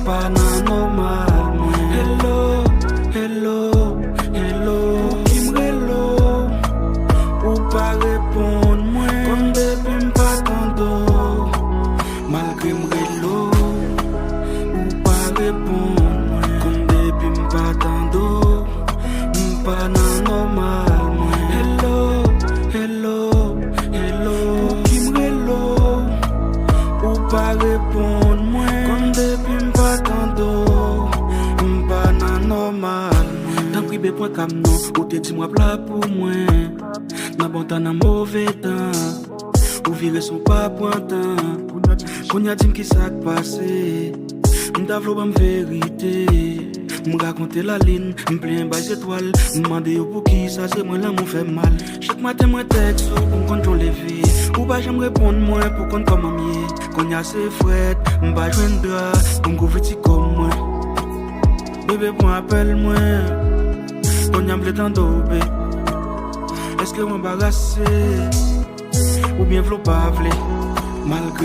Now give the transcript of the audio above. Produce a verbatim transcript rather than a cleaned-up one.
Pa nan nòmal mwen. Hello, hello, hello. Pou ki m rele w, ou pa reponn mwen. Konn depi m pa tande w, malgre m rele w, ou pa reponn mwen. Konn depi m pa tande w, m pa nan nòmal mwen. Hello, hello, hello. Pou ki m rele w, ou pa reponn mwen. Konn depi m pa tande w, m pa nan nòmal mwen. Tanpri be pran ka m non, ou te di m w ap la pou mwen. Nan bon tan, nan move tan, ou vire san w pa pran tan. Kounye a di m ki sa k pase. M ta vle w ban m verite. M rakonte lalin, m plenyen bay zetwal. M mande yo poukisa se mwen lanmou fè mal. Chak maten mwen tèks ou pou m konn jan w leve. Ou pa janm reponn mwen pou konn kòman m ye. Kounye a se frèt, m pa jwenn dra pou m kouvri ti kò mwen. Bebe pran apèl mwen. Kounye a m vle tande w, be. Èske w anbarase? Oubyen vle w pa vle? Malgre